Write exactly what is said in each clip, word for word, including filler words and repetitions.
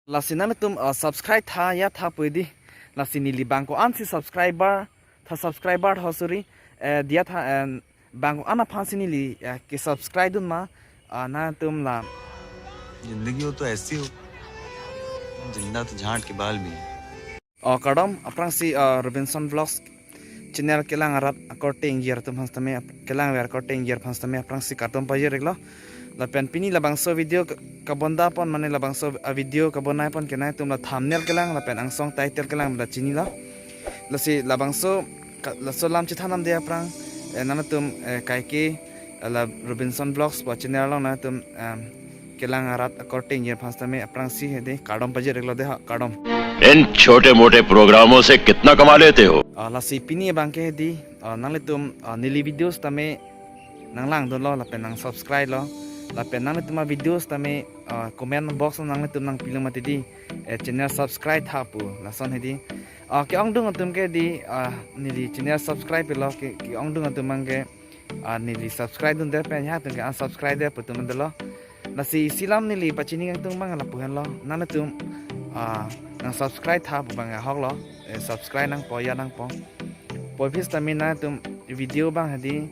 Lasi nanglitum, uh, subscribe tha ya tha pu hedi. Lasi neli bang ko-ansi subscriber tha, subscriber tha, sorry. Eh, diya tha, eh, bang ko-an aphansi neli, eh, ke-subscribe dun ma, ah, nanglitum la. जिंदगी हो तो ऐसी हो, जिंदा तो झांट के बाल भी है। Oh, kardom, aphrangsi, ah, Robinson Vlogs channel kelang arat akorte ingjir atum aphan sitame, ap-, kelang aver akorte ingjir aphan sitame aphrangsi kardom pajir-iklo. Lapen pini labangso video ka-, kabonai pon, mane labangso, ah, video kabonai pon ke nanglitum la thumbnail kelang lapen angsong title kelang la chinilo. Lasi labangso ka-, laso alam chethan damde aphrang, eh, nanglitum, eh, kaike, eh, la Robinson Vlogs pu channel along nanglitum, em, kelang arat akorte ingjir aphan sitame aphrangsi hedi kardom pajir-iklo dei ha, kardom. इन छोटे मोटे प्रोग्रामों से कितना कमा लेते हो? Ah, lasi pini abang ke hedi, ah, nanglitum, ah, neli video sitame nanglangdunlo lapen nangsubscribe-lo. Lapen nanglitum a-video sitame, ah, comment box nanglitum nangpilo mati hedi, eh, channel subscribe tha pu lason hedi. Ah, ke-ongdung atum ke hedi, ah, neli channel subscribe-lo, ke, ke-ongdung atum abang ke, ah, neli subscribe dunde pen, ya atum ke unsubscribe-de pu atum dolo. Lasi isi alam neli pachini kangtung abang lapu henlo. Nanglitum, ah, nangsubscribe tha pu abang ahoklo. Eh, subscribe nangpo, ya nangpo. Puvoiphit sitame nanglitum video abang hedi,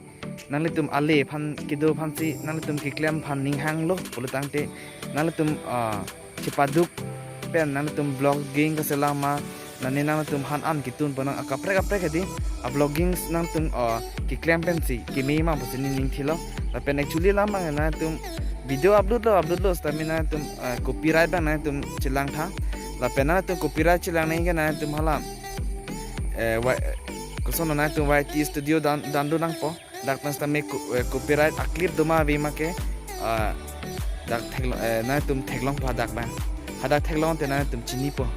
nanglitum ale aphan kedo aphansi nanglitum keklem aphan ning hanglo pulo tangte, nanglitum, ah, chepaduk pen nanglitum vlogging kaselam ma, mane nanglitum han an ketun pon nang akaprek kaprek hedi, a-vlogging nanglitum, ah, keklem pensi keme ma pusi neli ning thilo. Lapen actually alam abang nanglitum video upload-lo, upload-lo sitame nanglitum, ah, copyright abang nanglitum chelang tha. Lapen nanglitum copyright chelang nangji ke nanglitum hala, eh, wa-, koson nanglitum Y T Studio down-, download nangpo. Dak pen sitame co-, eh, copyright a-clip do ma ave ma ke, ah, dak theklong, eh, nanglitum theklongpo hadak abang. Hadak theklong te nanglitum chinipo.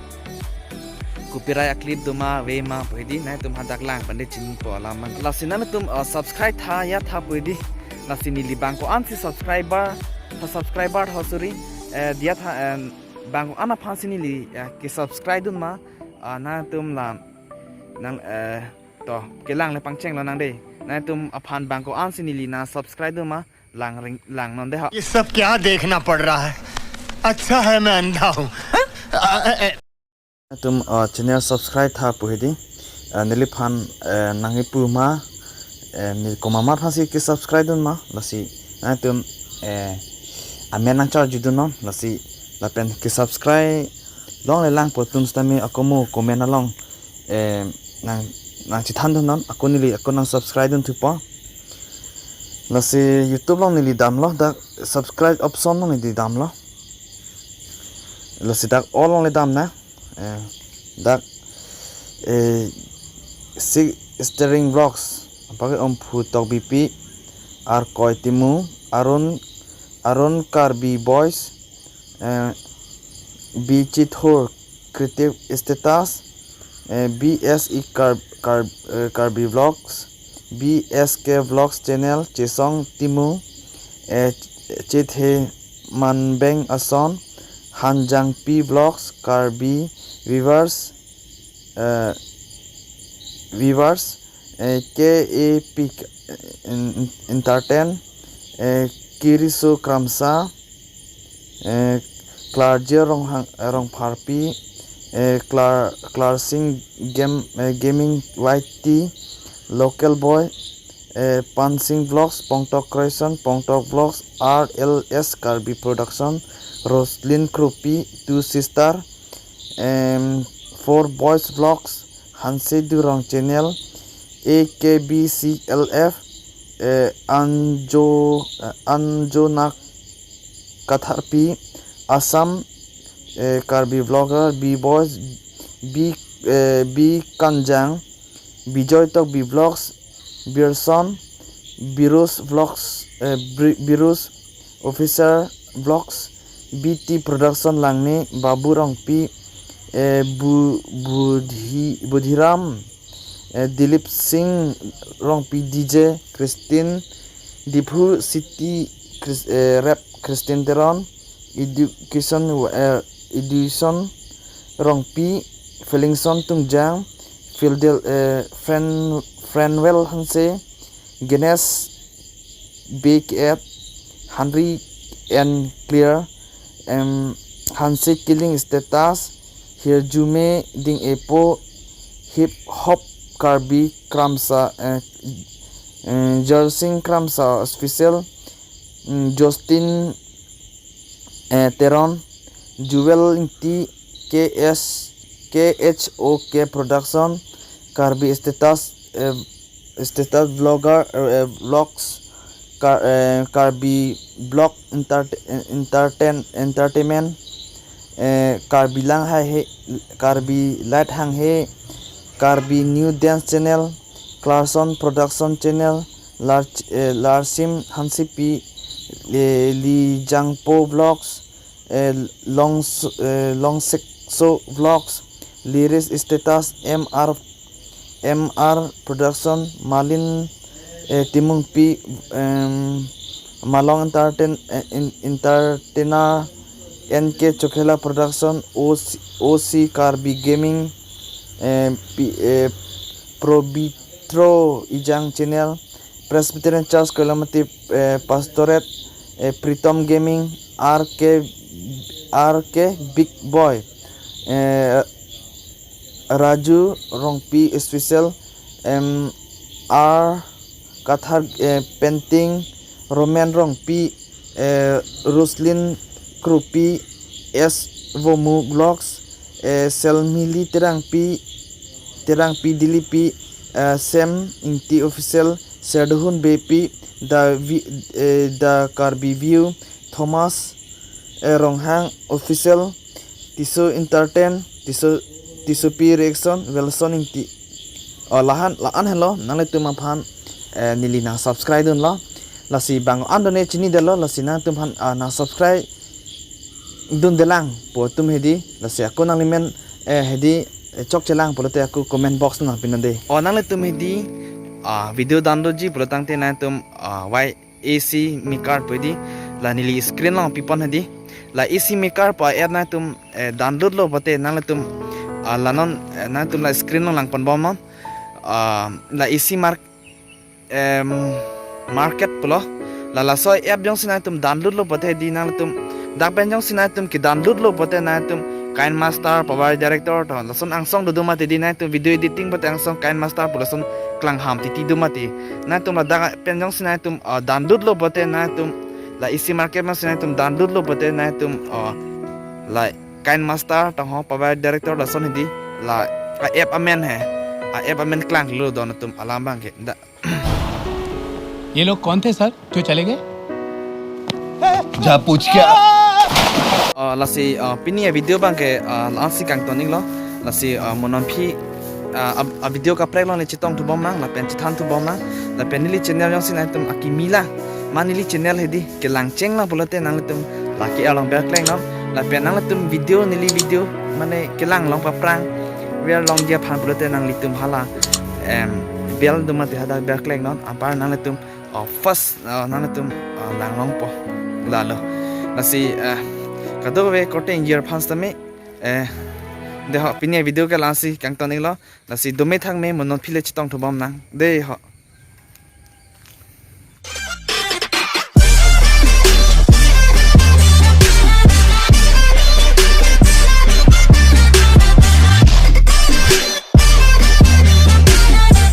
Copyright a-clip do ma ave ma pu hedi nanglitum hadak lang pande chinipo alam abang. Lasi nanglitum, ah, subscribe tha ya tha pu hedi. Lasi neli bang ko-ansi subscriber tha, subscriber tha, sorry. Eh, diya tha, em, bang ko-an aphansi neli, eh, ke-subscribe dun ma, ah, nanglitum la nang, eh, to, kelang le pangchenglo nang dei. Nanglitum aphan bang ko-ansi neli nangsubscribe dun ma, lang ring, langnon dei ha. ये सब क्या देखना पड़ रहा है? अच्छा है मैं अंधा हूँ। Nanglitum, uh, channel subscribe tha pu hedi. Uh, neliphan, uh, nangkipu ma, uh, neli komat aphansi ke-subscribe dun ma, lasi nanglitum, uh, amen nangcharjudunnon, lasi lapen ke-subscribe longle langpo atum sitame ako mo comment along, eh, nang, nangchethandunnon, ako neli ako nangsubscribe dunthupo. Lasi YouTube along neli damlo, dak subscribe option along neli damlo. Lasi dak all along le dam nang, eh, dak, eh, si Steering Vlogs, apake Omphu Tokbipi, Arkoi Timung, Arun, Arun Karbi Boys, eh, B Chithur Creative Status, eh, B S E Kar-, Kar-, eh, Karbi Vlogs, B S K Vlogs Channel, Chesong Timung, eh, Chethe Manbeng Ason, Hanjangpi Vlogs, Karbi Viewers, eh, Viewers, eh, K A P, eh, en-, Entertain, eh, Kiriso Kramsa, eh, Klarjir Ronghang, eh, Rongpharpi, eh, Klar, Klarsing Game, eh, Gaming Y T, Local Boy, eh, Pansing Vlogs, Pongtok Creation, Pongtok Vlogs, R L S Karbi Production, Roslyn Krupi, Two Sister, em, Four Boys Vlogs, Hanse Durong Channel, A K B C L F, eh, Anjo, eh, Anjonak Katharpi, Assam, eh, Karbi Vlogger, B Boys, B, eh, B Kanjang, Bijoy Tokbi Vlogs, Birson, Birus Vlogs, eh, Bri-, Birus Officer Vlogs, B T Production Langni, Babu Rongpi, eh, Bu-, Budhi-, Budhiram, eh, Dilip Singh Rongpi, D J Christine, Diphu City Chris-, eh, Rap Christine Teron, Education, eh, Education Rongpi, Felingson Tungjang, Fidel, eh, Fren-, Frenwell Hanse, Ganesh B K F, Henry N Clear, em, Hanse Killing Status, Hirjume Ding Epo, Hip Hop Karbi Kramsa, eh, eh, Jarsing Kramsa Official, mm, Justin, eh, Teron, Jewel Ingti, K S, K H O K Production, Karbi Status, eh, Status Vlogger, eh, Vlogs, Kar-, eh, Karbi Vlog Entert-, eh, Entertain-, Entertainment, eh, Karbi Lang Hai He, Karbi Light Hang He, Karbi New Dance Channel, Clarkson Production Channel, Lar-, eh, Larsim Hansepi, eh, Lijangpo Vlogs, eh, Long, eh, Long Sekso Vlogs, Lyrics Status, M R, M R Production, Malin, eh, Timungpi, em, Malong Entertain, eh, en-, Entertainer, N K Chokhela Production, O C, O C Karbi Gaming, eh, Pi-, eh, Probitro Ijang Channel, Presbyterian Church Koilamati, eh, Pastorate, eh, Pritom Gaming, R K, R K Big Boy, eh, Raju Rongpi Special, M R Kathar, eh, Painting, Roman Rongpi, eh, Roslyn Krupi, S Vomu Vlogs, eh, Selmili Terangpi, Terangpi Dilipi, eh, Sam Ingti Official, Serduhun Bepi, The Vi-, eh, The Karbi View, Thomas, eh, Ronghang Official, Tiso Entertain, Tiso, Tisopi Reaction, Wilson Ingti. Oh, lahan, la-an henlo, nanglitum aphan, eh, neli nang subscribe dunlo. Lasi bang an done chinidetlo, lasi nangtum aphan, ah, nang subscribe dundelang pu atum hedi, lasi ako nanglimen, eh, hedi, eh, chokchelang pulote ako comment box nangpinode. Oh, nanglitum hedi, ah, video downloadji pulotangte nangtum, ah, Y A C Maker pu hedi, la neli screen along pipon hedi. La Y A C Maker pu app nangtum, eh, downloadlo pulote nanglitum, ah, la non, eh, nangtum la screen along langponbomnon. Ah, la Y A C Mar-, em, Market pulo. La laso app jongsi nangtum downloadlo pulote hedi nangtum dak pen jongsi nangtum kedownloadlo pulote nangtum KineMaster, Power Director, to lason angsong dodo mati hedi nangtum video editing pulote angsong KineMaster pu lason klangham titi do mati. Nangtum ladak pen jongsi nangtum, ah, downloadlo pulote nangtum la Y A C Market ma si nangtum downloadlo pulote nangtum, ah, la KineMaster tangho Power Director lason hedi la a-app amen he. A-app amen klanglo do nangtum alam abangke. Da. ये लोग कौन थे सर, जो चले गए? जा पूछ क्या? Ah, lasi, ah, pini avideo abangke, ah, la-ansi kangton-iklo. Lasi, ah, mo non aphi, ah, a, avideo kaprek along neli chetongthubomnang, lapen chethanthubomnang, lapen neli channel jongsi nangtum akimi lang, ma neli channel hedi kelang chenglang pulote nanglitum lake along berkleknon, lapen nanglitum video neli video mane kelang long paphrang verlongji aphan pulote nanglitum hala, em, bell do mati hadak berkleknon, apar nanglitum, oh, first, oh, nanglitum, oh, langlongpo. Lalo. Lasi, eh, kadokave korte ingjir aphan sitame, eh, deiho pini avideo ke la-ansi kangton-iklo. Lasi dome thangme mo non aphi le chetongthubomnang. Deiho.